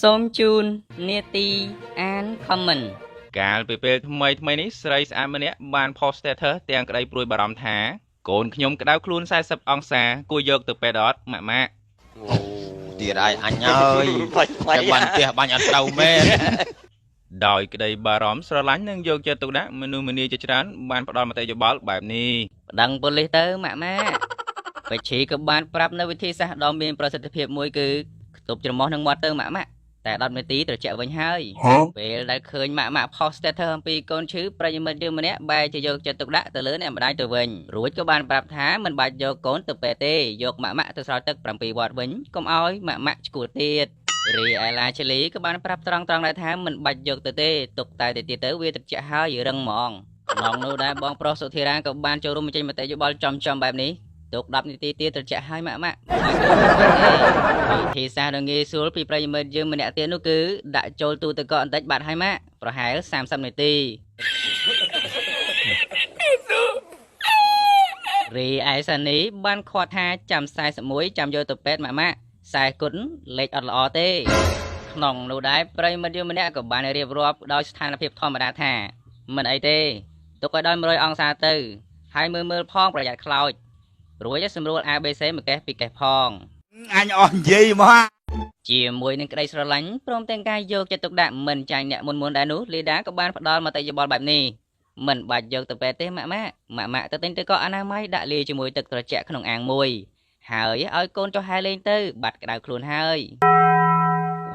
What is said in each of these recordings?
សូមជូននាទីអាន comment កាលពីពេលថ្មីថ្មីនេះស្រីស្អាតម្នាក់បាន post status ទាំងក្តីព្រួយបារម្ភថាកូនខ្ញុំក្តៅខ្លួន40អង្សាគួរយកទៅពេទ្យអត់ម៉ាក់ម៉ាក់ ទៀតហើយអញហើយតែបាញ់ផ្ទះបាញ់អត់ត្រូវមែន ដោយក្តីបារម្ភស្រឡាញ់និងយកចិត្តទុកដាក់មនុស្សម្នាជាច្រើនបានផ្ដល់មតិយោបល់បែបនេះ ប្តឹងប៉ូលីសទៅម៉ាក់ម៉ាក់បេឈីក៏បានប្រាប់នៅវិធីសាស្ត្រដ៏មានប្រសិទ្ធភាពមួយគឺខ្ទប់ច្រមុះនឹងមាត់ទៅម៉ាក់ម៉ាក់តែ10នាទីត្រជាក់វិញហើយពេលដែលឃើញម៉ាក់ម៉ាក់ post status អំពីកូនឈឺប្រិយមិត្តយើងម្នាក់បែរជាយកចិត្តទុកដាក់ទៅលើអ្នកម្ដាយទៅវិញរួចក៏បានប្រាប់ថាមិនបាច់យកកូនទៅពេទ្យទេយកម៉ាក់ម៉ាក់ទៅស្រោចទឹក7វត្តវិញកុំឲ្យម៉ាក់ម៉ាក់ឈួតទៀតរីឯឡាឈីលីក៏បានប្រាប់ត្រង់ៗដែរថាមិនបាច់យកទៅទេទុកតែទៅទៀតទៅវាត្រជាក់ហើយរឹងហ្មងក្នុងនោះដែរបងប្រុសសុធិរាក៏បានចូលរួមបញ្ចេញមតិយោបល់ចំៗបែបនេះទុក10នាទីទៀតត្រជាក់ហើយម៉ាក់ម៉ាក់វិធីសាស្ត្រដ៏ងាយស្រួលពីប្រិយមិត្តយើងម្នាក់ទៀតនោះគឺដាក់ចូលទូទឹកកកបន្តិចបាត់ហើយម៉ាក់ប្រហែល30នាទីរីឯសានីបានខាត់ថាចាំ41ចាំយកទៅពេទ្យម៉ាក់ម៉ាក់40គុណលេខអត់ល្អទេក្នុងនោះដែរប្រិយមិត្តយើងម្នាក់ក៏បានរៀបរាប់ដោយស្ថានភាពធម្មតាថាមិនអីទេទុកឲ្យដល់100អង្សាទៅហើយមើលមើលផងប្រយ័ត្នខ្លោចរួចសម្រួល ABC មួយកេះពីរកេះផង អញអស់និយាយមក ជាមួយនឹងក្តីស្រឡាញ់ព្រមទាំងការយកចិត្តទុកដាក់មិនចាញ់អ្នកមុនមុនដែរនោះលីដាក៏បានផ្ដល់មតិយោបល់បែបនេះមិនបាច់យកទៅពេទ្យទេម៉ាក់ម៉ាក់ម៉ាក់ម៉ាក់ទៅទិញទឹកកកអនាម័យដាក់លាយជាមួយទឹកត្រជាក់ក្នុងអាងមួយហើយឲ្យកូនចុះហែលេងទៅបាត់ក្តៅខ្លួនហើយ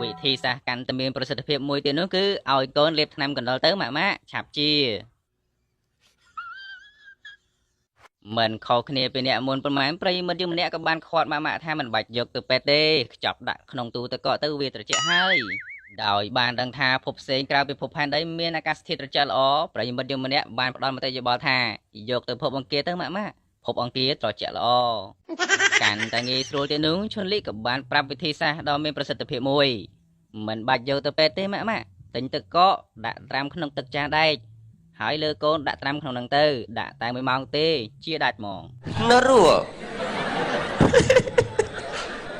វិធីសាស្ត្រកាន់តែមានប្រសិទ្ធភាពមួយទៀតនោះគឺឲ្យកូនលេបថ្នាំកណ្ដុរទៅម៉ាក់ម៉ាក់ឆាប់ជាមិនខុសគ្នាពីអ្នកមុនប៉ុន្មានប្រិយមិត្តយើងម្នាក់ក៏បានខាត់ម៉ាក់ម៉ាក់ថាមិនបាច់យកទៅពេទ្យទេខ្ចប់ដាក់ក្នុងទូទឹកកកទៅវាត្រជាក់ហើយដោយបានដឹងថាភពផ្សេងក្រៅពីភពផែនដីមានអាកាសធាតុត្រជាក់ល្អប្រិយមិត្តយើងម្នាក់បានផ្ដល់មតិយោបល់ថាយកទៅភពអង្គារទៅម៉ាក់ម៉ាក់ភពអង្គារត្រជាក់ល្អកាន់តែងាយស្រួលទៀតនោះឈុនលីក៏បានប្រាប់វិធីសាស្ត្រដ៏មានប្រសិទ្ធភាពមួយមិនបាច់យកទៅពេទ្យទេម៉ាក់ម៉ាក់ទិញទឹកកកដាក់ត្រាំក្នុងទឹកចានដែកហើយលើកូនដាក់ត្រាំក្នុងនឹងទៅដាក់តែ1ម៉ោងទេជាដាច់ហ្មង នរੂ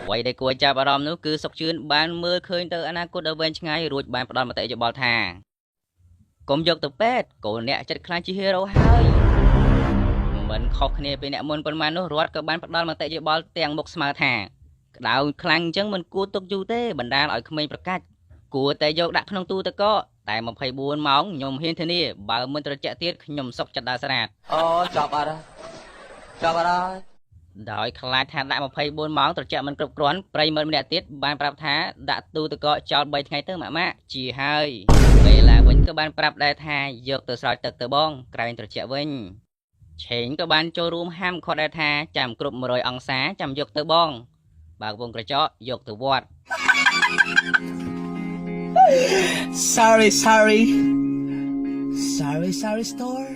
អ្វីដែលគួរចាប់អារម្មណ៍នោះគឺសុកជឿនបានមើលឃើញទៅអនាគតដ៏វែងឆ្ងាយរួចបានផ្ដល់មតិយោបល់ថាកុំយកទៅពេទ្យកូនអ្នកចិត្តខ្លាចជាហ៊ីរ៉ូហើយមិនខុសគ្នាពីអ្នកមុនប៉ុន្មាននោះរដ្ឋក៏បានផ្ដល់មតិយោបល់ទាំងមុខស្មើថាក្តៅខ្លាំងអញ្ចឹងមិនគួរទុកយូរទេបណ្ដាលឲ្យក្មេងប្រកាច់គួរតែយកដាក់ក្នុងទូទឹកកកតែ24ម៉ោងខ្ញុំហ៊ានធានាបើមិនត្រជាក់ទៀតខ្ញុំសុកចិត្តដើរស្រាត អូចប់អត់ចប់អត់ហើយ ដោយខ្លាចថាដាក់24ម៉ោងត្រជាក់មិនគ្រប់គ្រាន់ប្រិយមិត្តម្នាក់ទៀតបានប្រាប់ថាដាក់ទូទឹកកកចោល3ថ្ងៃទៅម៉ាក់ម៉ាក់ជាហើយពេលឡាវិញក៏បានប្រាប់ដែរថាយកទៅស្រោចទឹកទៅបងក្រែងត្រជាក់វិញឆេងក៏បានចូលរួមហាមឃាត់ដែរថាចាំគ្រប់100អង្សាចាំយកទៅបងបើវងក្រចកយកទៅវត្ត Sorry, sorry. Sorry, sorry store.